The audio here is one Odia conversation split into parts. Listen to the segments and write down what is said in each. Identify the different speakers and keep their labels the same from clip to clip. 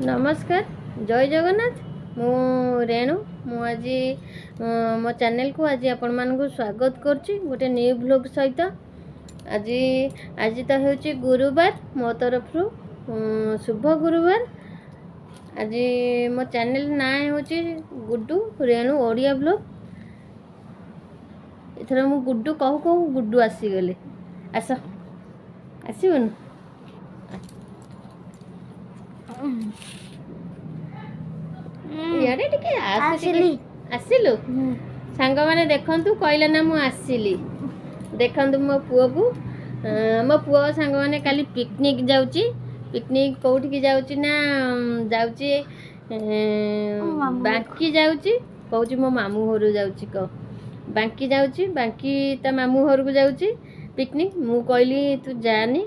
Speaker 1: ନମସ୍କାର, ଜୟ ଜଗନ୍ନାଥ। ମୁଁ ରେଣୁ। ମୁଁ ଆଜି ମୋ ଚ୍ୟାନେଲକୁ ଆଜି ଆପଣମାନଙ୍କୁ ସ୍ୱାଗତ କରୁଛି ଗୋଟେ ନ୍ୟୁ ବ୍ଲଗ୍ ସହିତ। ଆଜି ଆଜି ତ ହେଉଛି ଗୁରୁବାର। ମୋ ତରଫରୁ ଶୁଭ ଗୁରୁବାର। ଆଜି ମୋ ଚ୍ୟାନେଲ ନାଁ ହେଉଛି ଗୁଡୁ ରେଣୁ ଓଡ଼ିଆ ବ୍ଲଗ୍। ଏଥର ମୁଁ ଗୁଡୁ କହୁ କହୁ ଗୁଡୁ ଆସିଗଲେ। ଆସ, ଆସିବନି? ଇଆଡ଼େ ଟିକେ ଆସ ଟିକେ।
Speaker 2: ଆସିଲି।
Speaker 1: ଆସିଲୁ? ସାଙ୍ଗମାନେ ଦେଖନ୍ତୁ, କହିଲା ନା ମୁଁ ଆସିଲି। ଦେଖନ୍ତୁ ମୋ ପୁଅକୁ। ମୋ ପୁଅ ସାଙ୍ଗମାନେ କାଲି ପିକନିକ୍ ଯାଉଛି। ପିକନିକ୍ କୋଉଠିକି ଯାଉଛି ନା ଯାଉଛି
Speaker 2: ମାମୁଁ।
Speaker 1: ବାଙ୍କି ଯାଉଛି। କହୁଛି ମୋ ମାମୁଁ ଘରୁ ଯାଉଛି। କହ, ବାଙ୍କି ଯାଉଛି, ବାଙ୍କି ତା ମାମୁଁ ଘରକୁ ଯାଉଛି ପିକନିକ୍। ମୁଁ କହିଲି ତୁ ଯାନି,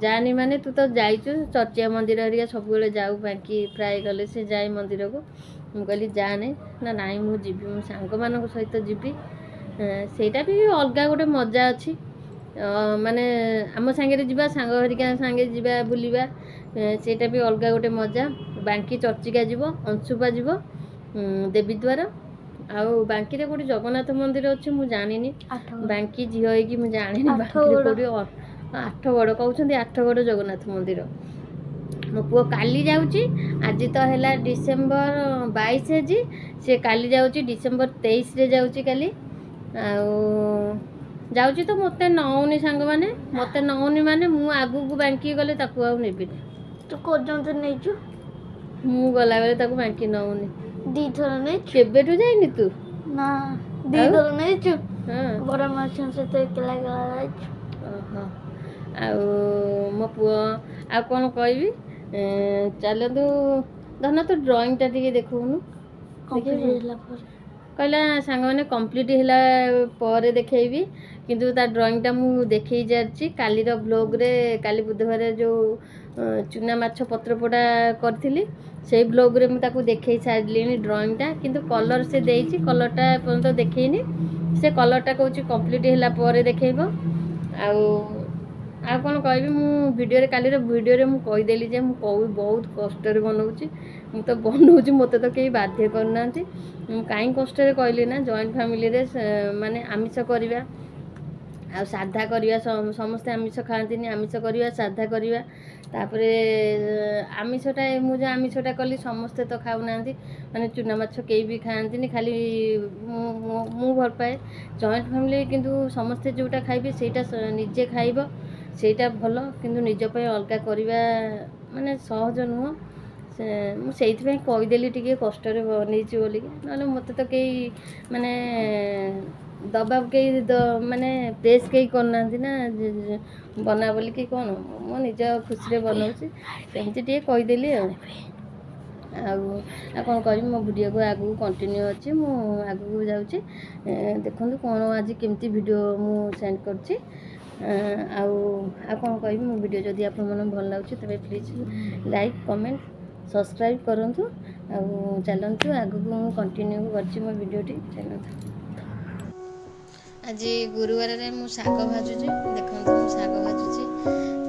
Speaker 1: ଯାନି ମାନେ ତୁ ତ ଯାଇଛୁ ଚର୍ଚିଆ ମନ୍ଦିର ହେରିକା ସବୁବେଳେ ଯାଉ। ବାଙ୍କି ପ୍ରାୟ ଗଲେ ସେ ଯାଏ ମନ୍ଦିରକୁ। ମୁଁ କହିଲି ଯାନି। ନା, ନାଇଁ, ମୁଁ ଯିବି, ମୁଁ ସାଙ୍ଗମାନଙ୍କ ସହିତ ଯିବି। ସେଇଟା ବି ଅଲଗା ଗୋଟେ ମଜା ଅଛି। ମାନେ ଆମ ସାଙ୍ଗରେ ଯିବା, ସାଙ୍ଗ ହେରିକା ସାଙ୍ଗେ ଯିବା ବୁଲିବା, ସେଇଟା ବି ଅଲଗା ଗୋଟେ ମଜା। ବାଙ୍କି ଚର୍ଚିକା ଯିବ, ଅଂଶୁପା ଯିବ, ଦେବୀଦ୍ୱାର ଆଉ ବାଙ୍କିରେ କୋଉଠି ଜଗନ୍ନାଥ ମନ୍ଦିର ଅଛି ମୁଁ ଜାଣିନି। ବାଙ୍କି ଝିଅ ହେଇକି ମୁଁ ଜାଣିନି ବାଙ୍କିରେ
Speaker 2: ଆଠଗଡ଼।
Speaker 1: କୋଉଠି। ଆଠଗଡ଼ କହୁଛନ୍ତି, ଆଠଗଡ଼ ଜଗନ୍ନାଥ ମନ୍ଦିର। ମୋ ପୁଅ କାଲି ଯାଉଛି। ଆଜି ତ ହେଲା ଡିସେମ୍ବର 22 ଆଜି। ସେ କାଲି ଯାଉଛି, ଡିସେମ୍ବର 23ରେ ଯାଉଛି କାଲି। ଆଉ ଯାଉଛି ତ ମୋତେ ନଉନି। ସାଙ୍ଗମାନେ, ମୋତେ ନଉନି ମାନେ ମୁଁ ଆଗକୁ ବାଙ୍କି ଗଲେ ତାକୁ ଆଉ ନେବିନି।
Speaker 2: ତୁ କୋଉ ନେଇଛୁ?
Speaker 1: ମୁଁ ଗଲାବେଳେ ତାକୁ ବାଙ୍କି ନଉନି।
Speaker 2: ଦିଥର ନେଇଛୁ।
Speaker 1: କେବେଠୁ ଯାଇନି ତୁ?
Speaker 2: ନା, ଦିଥର ନେଇଛୁ।
Speaker 1: ହଁ।
Speaker 2: ବଡ଼ ମାଛ ସହିତ ଏକଲା ଏକଲା ଯାଇଛୁ।
Speaker 1: ଓହୋ। ଆଉ ମୋ ପୁଅ, ଆଉ କ'ଣ କହିବି? ଚାଲନ୍ତୁ। ଧନ, ତୁ ଡ୍ରଇଂଟା ଟିକେ ଦେଖଉନୁ।
Speaker 2: କମ୍ପ୍ଲିଟ୍
Speaker 1: ଦେଖେଇବୁ?
Speaker 2: ହେଲା ପରେ।
Speaker 1: କହିଲା ସାଙ୍ଗମାନେ, କମ୍ପ୍ଲିଟ୍ ହେଲା ପରେ ଦେଖେଇବି। କିନ୍ତୁ ତା ଡ୍ରଇଂଟା ମୁଁ ଦେଖେଇ ସାରିଛି କାଲିର ବ୍ଲଗ୍ରେ। କାଲି ବୁଧବାର ଯେଉଁ ଚୁନା ମାଛ ପତ୍ରପୋଡ଼ା କରିଥିଲି, ସେଇ ବ୍ଲଗ୍ରେ ମୁଁ ତାକୁ ଦେଖେଇ ସାରିଲିଣି ଡ୍ରଇଂଟା। କିନ୍ତୁ କଲର୍ ସେ ଦେଇଛି, କଲର୍ଟା ଏପର୍ଯ୍ୟନ୍ତ ଦେଖେଇନି। ସେ କଲର୍ଟା କହୁଛି କମ୍ପ୍ଲିଟ୍ ହେଲା ପରେ ଦେଖେଇବ। ଆଉ ଆଉ କ'ଣ କହିବି? ମୁଁ ଭିଡ଼ିଓରେ, କାଲିର ଭିଡ଼ିଓରେ ମୁଁ କହିଦେଲି ଯେ ମୁଁ କହୁ ବହୁତ କଷ୍ଟରେ ବନଉଛି। ମୁଁ ତ ବନଉଛି, ମୋତେ ତ କେହି ବାଧ୍ୟ କରୁନାହାନ୍ତି। ମୁଁ କାହିଁ କଷ୍ଟରେ କହିଲି ନା ଜଏଣ୍ଟ ଫ୍ୟାମିଲିରେ ମାନେ ଆମିଷ କରିବା ଆଉ ସାଧା କରିବା, ସମସ୍ତେ ଆମିଷ ଖାଆନ୍ତିନି। ଆମିଷ କରିବା, ସାଧା କରିବା, ତାପରେ ଆମିଷଟା ମୁଁ ଯେଉଁ ଆମିଷଟା କଲି ସମସ୍ତେ ତ ଖାଉନାହାନ୍ତି। ମାନେ ଚୁନା ମାଛ କେହି ବି ଖାଆନ୍ତିନି, ଖାଲି ମୁଁ ଭଲ ପାଏ। ଜଏଣ୍ଟ ଫ୍ୟାମିଲି କିନ୍ତୁ ସମସ୍ତେ ଯେଉଁଟା ଖାଇବେ ସେଇଟା ନିଜେ ଖାଇବ, ସେଇଟା ଭଲ। କିନ୍ତୁ ନିଜ ପାଇଁ ଅଲଗା କରିବା ମାନେ ସହଜ ନୁହଁ। ସେ ମୁଁ ସେଇଥିପାଇଁ କହିଦେଲି ଟିକେ କଷ୍ଟରେ ବନେଇଛି ବୋଲିକି। ନହେଲେ ମୋତେ ତ କେହି ମାନେ ଦବାକୁ କେହି ମାନେ ପ୍ରେସ୍ କେହି କରୁନାହାନ୍ତି ନା ବନା ବୋଲିକି କ'ଣ। ମୁଁ ନିଜ ଖୁସିରେ ବନଉଛି, ସେମିତି ଟିକେ କହିଦେଲି। ଆଉ ଆଉ ଆଉ କ'ଣ କହିବି? ମୋ ଭିଡ଼ିଓକୁ ଆଗକୁ କଣ୍ଟିନ୍ୟୁ ଅଛି, ମୁଁ ଆଗକୁ ଯାଉଛି। ଦେଖନ୍ତୁ କ'ଣ ଆଜି କେମିତି ଭିଡ଼ିଓ ମୁଁ ସେଣ୍ଡ କରୁଛି। ଆଉ ଆଉ କ'ଣ କହିବି? ମୋ ଭିଡ଼ିଓ ଯଦି ଆପଣମାନଙ୍କୁ ଭଲ ଲାଗୁଛି, ତେବେ ପ୍ଲିଜ୍ ଲାଇକ୍, କମେଣ୍ଟ, ସବସ୍କ୍ରାଇବ୍ କରନ୍ତୁ। ଆଉ ଚାଲନ୍ତୁ, ଆଗକୁ ମୁଁ କଣ୍ଟିନ୍ୟୁ କରିଛି ମୋ ଭିଡ଼ିଓଟି। ଚାଲନ୍ତୁ। ଆଜି ଗୁରୁବାରରେ ମୁଁ ଶାଗ ଭାଜୁଛି। ଦେଖନ୍ତୁ, ମୁଁ ଶାଗ ଭାଜୁଛି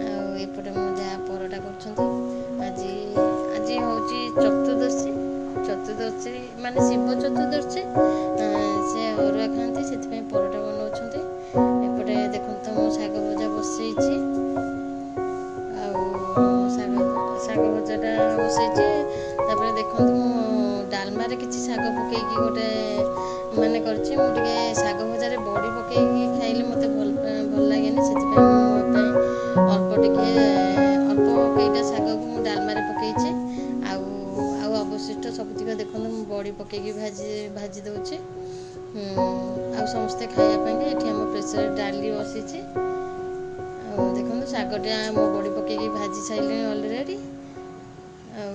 Speaker 1: ଆଉ ଏପଟେ ମୋ ଯାଆ ପରଟା କରୁଛନ୍ତି। ଆଜି ଆଜି ହେଉଛି ଚତୁର୍ଦଶୀ। ଚତୁର୍ଦଶୀ ମାନେ ଶିବ ଚତୁର୍ଦଶୀ। ସେ ଅରୁଆ ଖାଆନ୍ତି, ସେଥିପାଇଁ ପରଟା ବନାଉଛନ୍ତି। ଏପଟେ ଦେଖନ୍ତୁ, ମୁଁ ଶାଗ ଭଜା ବସେଇଛି। ଆଉ ଶାଗ ଭଜାଟା ବସେଇଛି। ତାପରେ ଦେଖନ୍ତୁ, ମୁଁ ଡାଲମାରେ କିଛି ଶାଗ ପକେଇକି ଗୋଟେ ମାନେ କରିଛି। ମୁଁ ଟିକେ ଶାଗ ଭଜାରେ ବଡ଼ି ପକେଇକି ଖାଇଲେ ମୋତେ ଭଲ ଭଲ ଲାଗେନି। ସେଥିପାଇଁ ମୁଁ ମୋ ପାଇଁ ଅଳ୍ପ ଟିକେ, ଅଳ୍ପ କେଇଟା ଶାଗକୁ ମୁଁ ଡାଲମାରେ ପକେଇଛି। ଆଉ ଆଉ ଅବଶିଷ୍ଟ ସବୁତିକ ଦେଖନ୍ତୁ, ମୁଁ ବଡ଼ି ପକେଇକି ଭାଜି ଭାଜି ଦେଉଛି ଆଉ ସମସ୍ତେ ଖାଇବା ପାଇଁକି ଏଠି ଆମ ପ୍ରେସରରେ ଡାଲି ବସିଛି। ଆଉ ଦେଖନ୍ତୁ, ଶାଗଟା ମୁଁ ବଡ଼ି ପକେଇକି ଭାଜି ସାରିଲିଣି ଅଲରେଡ଼ି। ଆଉ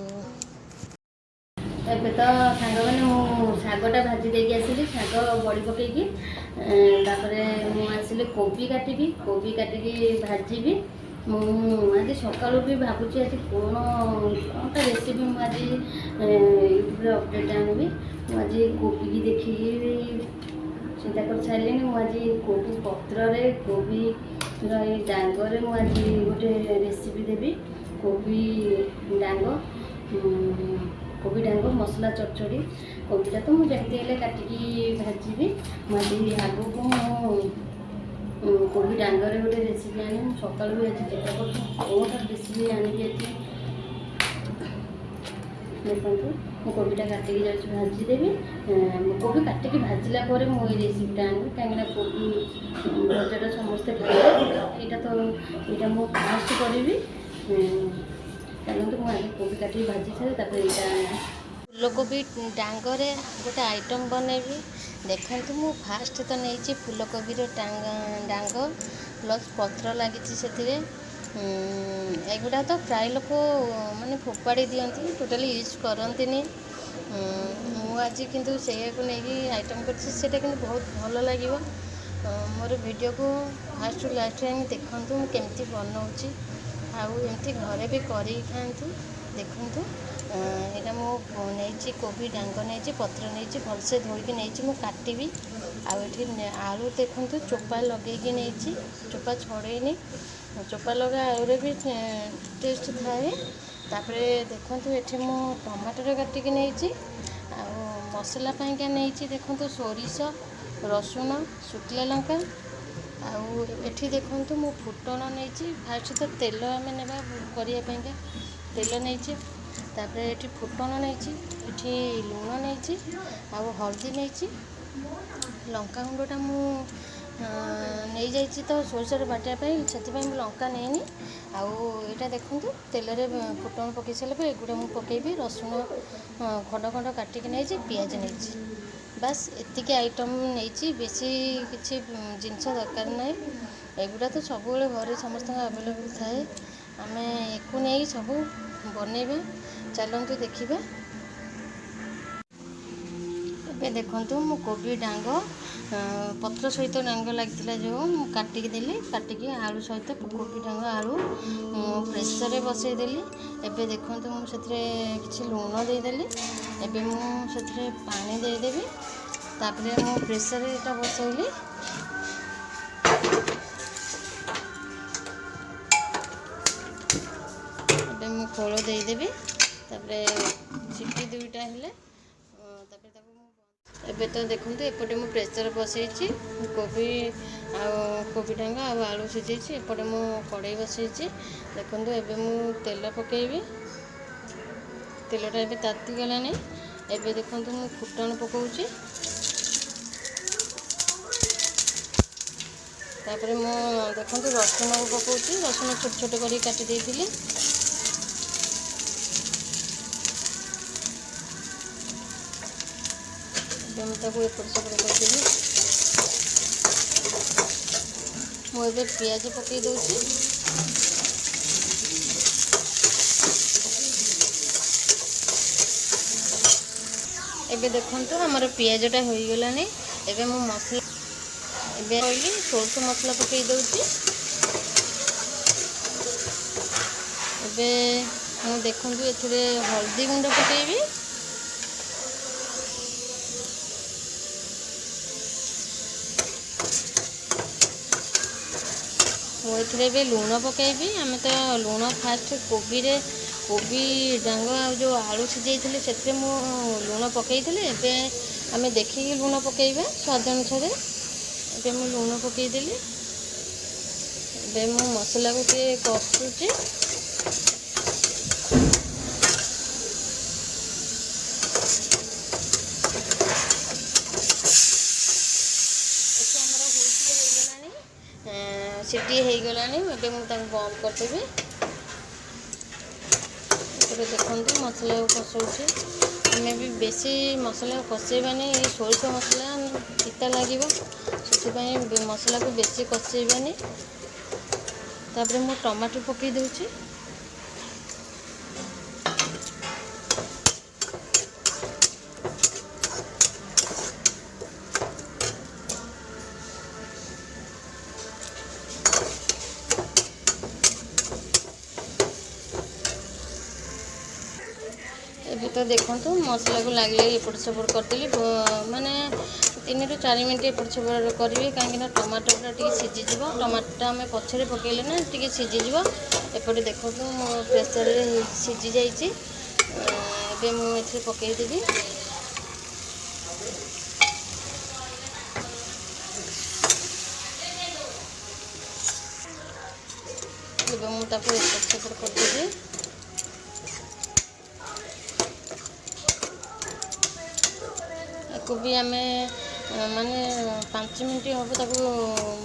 Speaker 1: ଏବେ ତ ସାଙ୍ଗମାନେ, ମୁଁ ଶାଗଟା ଭାଜି ଦେଇକି ଆସିଲି, ଶାଗ ବଡ଼ି ପକେଇକି। ତାପରେ ମୁଁ ଆସିଲି କୋବି କାଟିବି, କୋବି କାଟିକି ଭାଜିବି। ମୁଁ ଆଜି ସକାଳୁ ବି ଭାବୁଛି ଆଜି କ'ଣ କ'ଣଟା ରେସିପି ମୁଁ ଆଜି ୟୁଟ୍ୟୁବରେ ଅପଡ଼େଟ୍ ଆଣିବି। ମୁଁ ଆଜି କୋବିକି ଦେଖିକି ବି ଚିନ୍ତା କରିସାରିଲିଣି। ମୁଁ ଆଜି କୋବି ପତ୍ରରେ, କୋବିର ଏଇ ଡାଙ୍ଗରେ ମୁଁ ଆଜି ଗୋଟେ ରେସିପି ଦେବି, କୋବି ଡାଙ୍ଗ। କୋବି ଡାଙ୍ଗ ମସଲା ଚଡ଼ଚଡ଼ି। କୋବିଟା ତ ମୁଁ ଯେମିତି ହେଲେ କାଟିକି ଭାଜିବି। ମୁଁ ଆଜି ଆଗକୁ ମୁଁ କୋବି ଡାଙ୍ଗରେ ଗୋଟେ ରେସିପି ଆଣିବି। ମୁଁ ସକାଳୁ ବି ଆଜି ଚିନ୍ତା କରୁଛି କେଉଁଟା ରେସିପି ଆଣିବି ଆଜି। ଦେଖନ୍ତୁ, ମୁଁ କୋବିଟା କାଟିକି ଯାଉଛି ଭାଜିଦେବି। ମୁଁ କୋବି କାଟିକି ଭାଜିଲା ପରେ ମୁଁ ଏଇ ରେସିପିଟା ଆଣିବି, କାହିଁକିନା କୋବି ଭଜାଟା ସମସ୍ତେ ଖାଇବେ। ଏଇଟା ତ ଏଇଟା ମୁଁ ଫାଷ୍ଟ କରିବି। ଚାଲନ୍ତୁ, ମୁଁ ଆଗେ କୋବି କାଟିକି ଭାଜି ସାରେ, ତାପରେ ଏଇଟା ଆଣିବି। ଫୁଲକୋବି ଡାଙ୍ଗରେ ଗୋଟେ ଆଇଟମ୍ ବନେଇବି। ଦେଖନ୍ତୁ, ମୁଁ ଫାଷ୍ଟ ତ ନେଇଛି ଫୁଲକୋବିର ଡାଙ୍ଗ ପ୍ଲସ୍ ପତ୍ର ଲାଗିଛି ସେଥିରେ। ଏଗୁଡ଼ା ତ ପ୍ରାୟ ଲୋକ ମାନେ ଫୋପାଡ଼ି ଦିଅନ୍ତି, ଟୋଟାଲି ୟୁଜ୍ କରନ୍ତିନି। ମୁଁ ଆଜି କିନ୍ତୁ ସେଇଆକୁ ନେଇକି ଆଇଟମ୍ କରିଛି। ସେଇଟା କିନ୍ତୁ ବହୁତ ଭଲ ଲାଗିବ। ମୋର ଭିଡ଼ିଓକୁ ଫାଷ୍ଟରୁ ଲାଷ୍ଟ ଯାଏଁ ଦେଖନ୍ତୁ, ମୁଁ କେମିତି ବନଉଛି, ଆଉ ଏମିତି ଘରେ ବି କରିକି ଖାଆନ୍ତୁ। ଦେଖନ୍ତୁ, ଏଇଟା ମୁଁ ନେଇଛି କୋବି ଡାଙ୍ଗ ନେଇଛି, ପତ୍ର ନେଇଛି, ଭଲସେ ଧୋଇକି ନେଇଛି, ମୁଁ କାଟିବି। ଆଉ ଏଠି ଆଳୁ ଦେଖନ୍ତୁ, ଚୋପା ଲଗେଇକି ନେଇଛି, ଚୋପା ଛଡ଼େଇନି। ଚୋପା ଲଗା ଆଳୁରେ ବି ଟେଷ୍ଟ ଥାଏ। ତାପରେ ଦେଖନ୍ତୁ, ଏଠି ମୁଁ ଟମାଟର କାଟିକି ନେଇଛି ଆଉ ମସଲା ପାଇଁକା ନେଇଛି ଦେଖନ୍ତୁ ସୋରିଷ, ରସୁଣ, ଶୁଖିଲା ଲଙ୍କା। ଆଉ ଏଠି ଦେଖନ୍ତୁ, ମୁଁ ଫୁଟଣ ନେଇଛି। ଫାଷ୍ଟ ତ ତେଲ ଆମେ ନେବା କରିବା ପାଇଁକା, ତେଲ ନେଇଛି। ତାପରେ ଏଠି ଫୁଟଣ ନେଇଛି, ଏଠି ଲୁଣ ନେଇଛି ଆଉ ହଳଦୀ ନେଇଛି। ଲଙ୍କା ଗୁଣ୍ଡଟା ମୁଁ ନେଇଯାଇଛି ତ ସୋରିଷରେ ବାଟିବା ପାଇଁ, ସେଥିପାଇଁ ମୁଁ ଲଙ୍କା ନେଇନି। ଆଉ ଏଇଟା ଦେଖନ୍ତୁ, ତେଲରେ ଫୁଟଣ ପକାଇ ସାରିଲା ପରେ ଏଗୁଡ଼ା ମୁଁ ପକାଇବି। ରସୁଣ ଖଣ୍ଡ ଖଣ୍ଡ କାଟିକି ନେଇଛି, ପିଆଜ ନେଇଛି। ବାସ୍, ଏତିକି ଆଇଟମ୍ ନେଇଛି, ବେଶୀ କିଛି ଜିନିଷ ଦରକାର ନାହିଁ। ଏଗୁଡ଼ା ତ ସବୁବେଳେ ଘରେ ସମସ୍ତଙ୍କ ଆଭେଲେବୁଲ୍ ଥାଏ। ଆମେ ଏକୁ ନେଇ ସବୁ ବନେଇବା, ଚାଲନ୍ତୁ ଦେଖିବା। ଏବେ ଦେଖନ୍ତୁ, ମୁଁ କୋବି ଡାଙ୍ଗ ପତ୍ର ସହିତ ଡାଙ୍ଗ ଲାଗିଥିଲା ଯେଉଁ, ମୁଁ କାଟିକି ଦେଲି। କାଟିକି ଆଳୁ ସହିତ କୋବି ଡାଙ୍ଗ ଆଳୁ ମୁଁ ପ୍ରେସରରେ ବସେଇଦେଲି। ଏବେ ଦେଖନ୍ତୁ, ମୁଁ ସେଥିରେ କିଛି ଲୁଣ ଦେଇଦେଲି। ଏବେ ମୁଁ ସେଥିରେ ପାଣି ଦେଇଦେବି। ତାପରେ ମୁଁ ପ୍ରେସରରେ ଏଇଟା ବସେଇଲି। ଏବେ ମୁଁ ଖୋଳ ଦେଇଦେବି। ତାପରେ ସିଟି ଦୁଇଟା ହେଲେ ତାପରେ ତାକୁ ମୁଁ ଏବେ ତ ଦେଖନ୍ତୁ, ଏପଟେ ମୁଁ ପ୍ରେସର ବସେଇଛି, କୋବି ଆଉ କୋବି ଡାଙ୍ଗ ଆଉ ଆଳୁ ସିଝେଇଛି। ଏପଟେ ମୁଁ କଡ଼େଇ ବସେଇଛି। ଦେଖନ୍ତୁ, ଏବେ ମୁଁ ତେଲ ପକାଇବି। ତେଲଟା ଏବେ ତାତିଗଲାଣି। ଏବେ ଦେଖନ୍ତୁ, ମୁଁ ଫୁଟଣ ପକାଉଛି। ତାପରେ ମୁଁ ଦେଖନ୍ତୁ ରସୁଣକୁ ପକାଉଛି। ରସୁଣ ଛୋଟ ଛୋଟ କରିକି କାଟି ଦେଇଥିଲି। ଏବେ ମୁଁ ତାକୁ ଏପଟ ସେପଟ କରିଦେବି। ମୁଁ ଏବେ ପିଆଜ ପକାଇ ଦେଉଛି। ଏବେ ଦେଖନ୍ତୁ, ଆମର ପିଆଜଟା ହୋଇଗଲାଣି। ଏବେ ମୁଁ ମସଲା ଏବେ କହିଲି ସୋରିଷ ମସଲା ପକାଇ ଦେଉଛି। ଏବେ ମୁଁ ଦେଖନ୍ତୁ ଏଥିରେ ହଳଦୀ ଗୁଣ୍ଡ ପକାଇବି। ମୁଁ ଏଥିରେ ଏବେ ଲୁଣ ପକାଇବି। ଆମେ ତ ଲୁଣ ଫାଷ୍ଟ କୋବିରେ, କୋବି ଡାଙ୍ଗ ଆଉ ଯେଉଁ ଆଳୁ ସିଝେଇଥିଲି, ସେଥିରେ ମୁଁ ଲୁଣ ପକାଇଥିଲି। ଏବେ ଆମେ ଦେଖିକି ଲୁଣ ପକାଇବା ସ୍ୱାଦ ଅନୁସାରେ। ଏବେ ମୁଁ ଲୁଣ ପକାଇଦେଲି। ଏବେ ମୁଁ ମସଲାକୁ ଟିକେ କଷୁଛି। ଏଠି ଆମର ହୁଇସିଲ ହେଇଗଲାଣି, ସିଟି ହେଇଗଲାଣି। ଏବେ ମୁଁ ତାକୁ ବନ୍ଦ କରିଦେବି। ଏପଟେ ଦେଖନ୍ତୁ, ମସଲାକୁ କଷଉଛି। ଆମେ ବି ବେଶୀ ମସଲା କଷେଇବାନି, ଏ ସୋରିଷ ମସଲା ପିତା ଲାଗିବ, ସେଥିପାଇଁ ମସଲାକୁ ବେଶୀ କଷେଇବାନି। ତାପରେ ମୁଁ ଟମାଟୋ ପକାଇ ଦେଉଛି। ଏବେ ତ ଦେଖନ୍ତୁ, ମସଲାକୁ ଲାଗି ଲାଗି ଏପଟ ସେପଟ କରିଦେଲି। ମାନେ 3ରୁ 4 ମିନିଟ୍ ଏପଟ ସେପଟ କରିବି, କାହିଁକିନା ଟମାଟୋଟା ଟିକେ ସିଝିଯିବ। ଟମାଟୋଟା ଆମେ ପଛରେ ପକାଇଲେ ନା ଟିକେ ସିଝିଯିବ। ଏପଟେ ଦେଖନ୍ତୁ, ମୋ ପ୍ରେସରରେ ସିଝି ଯାଇଛି। ଏବେ ମୁଁ ଏଥିରେ ପକାଇଦେବି। ଏବେ ମୁଁ ତାକୁ ଏପଟ ସେପଟ କରିଦେବି। ତାକୁ ବି ଆମେ ମାନେ 5 ମିନିଟ୍ ହେବ ତାକୁ,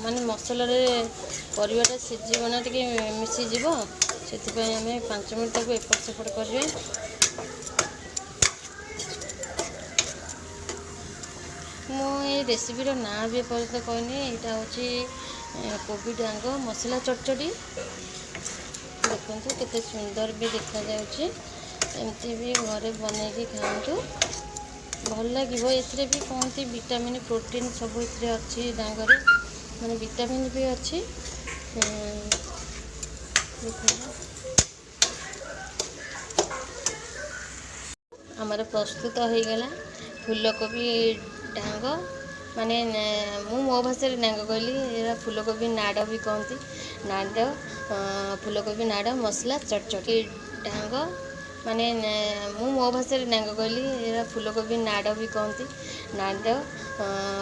Speaker 1: ମାନେ ମସଲାରେ ପରିବାଟା ସିଝିବ ନା, ଟିକେ ମିଶିଯିବ, ସେଥିପାଇଁ ଆମେ 5 ମିନିଟ୍ ତାକୁ ଏପଟ ସେପଟ କରିବା। ମୁଁ ଏଇ ରେସିପିର ନାଁ ବି ଏପର୍ଯ୍ୟନ୍ତ କହିନି। ଏଇଟା ହେଉଛି କୋବି ଡାଙ୍ଗ ମସଲା ଚଟଚଡ଼ି। ଦେଖନ୍ତୁ କେତେ ସୁନ୍ଦର ବି ଦେଖାଯାଉଛି। ଏମିତି ବି ଘରେ ବନେଇକି ଖାଆନ୍ତୁ, ଭଲ ଲାଗିବ। ଏଥିରେ ବି କହନ୍ତି ଭିଟାମିନ୍, ପ୍ରୋଟିନ୍ ସବୁ ଏଥିରେ ଅଛି। ଡାଙ୍ଗରେ ମାନେ ଭିଟାମିନ୍ ବି ଅଛି। ଦେଖନ୍ତୁ, ଆମର ପ୍ରସ୍ତୁତ ହେଇଗଲା ଫୁଲକୋବି ଡାଙ୍ଗ। ମାନେ ମୁଁ ମୋ ଭାଷାରେ ଡାଙ୍ଗ କହିଲି, ଏଇଟା ଫୁଲକୋବି ନାଡ଼ ବି କହନ୍ତି। ନାଡ଼, ଫୁଲକୋବି ନାଡ଼ ମସଲା ଚଟଚଟି ଡାଙ୍ଗ। ମାନେ ମୁଁ ମୋ ଭାଷାରେ ଡାଙ୍ଗ କହିଲି, ଏଇଟା ଫୁଲକୋବି ନାଡ଼ ବି କହନ୍ତି। ନାଡ଼,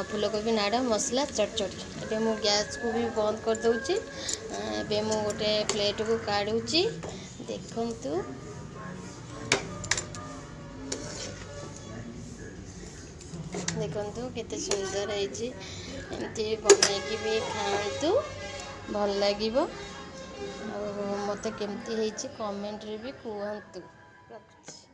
Speaker 1: ଫୁଲକୋବି ନାଡ଼ ମସଲା ଚଟଚଟି। ଏବେ ମୁଁ ଗ୍ୟାସ୍କୁ ବି ବନ୍ଦ କରିଦେଉଛି। ଏବେ ମୁଁ ଗୋଟେ ପ୍ଲେଟ୍କୁ କାଢ଼ୁଛି। ଦେଖନ୍ତୁ, ଦେଖନ୍ତୁ କେତେ ସୁନ୍ଦର ହେଇଛି। ଏମିତି ବନେଇକି ବି ଖାଆନ୍ତୁ, ଭଲ ଲାଗିବ। ଆଉ ମୋତେ କେମିତି ହେଇଛି କମେଣ୍ଟରେ ବି କୁହନ୍ତୁ। ରଖୁଛି।